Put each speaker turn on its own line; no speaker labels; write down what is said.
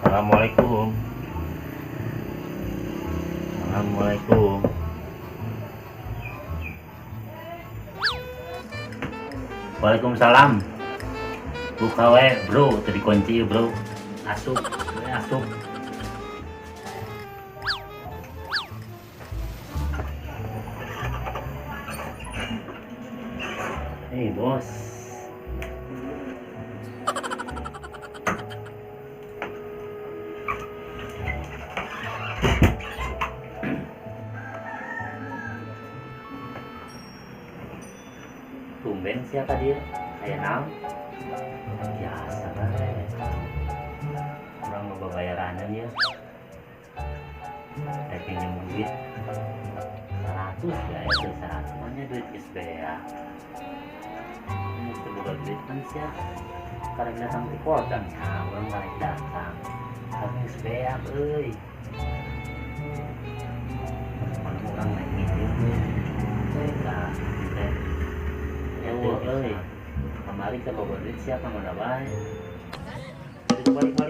Assalamualaikum. Assalamualaikum. Waalaikumsalam. Buka we, bro, tadi kunci bro. Asup, we asup. Hei, bos. Tumben siapa dia? Kayak naon? Biasa bae. Kurang loba bayarannya ya. Rek pinjam duit 100 ya, itu 100 mana duit geus beak. Ini teu boga duit kan sia. Karek datang ti kota nya, urang karek datang. Tapi geus beak euy. Mana urang naik minjem ka teh. Euy, kamari teh boga duit siapa mana bae. Jadi balik-balik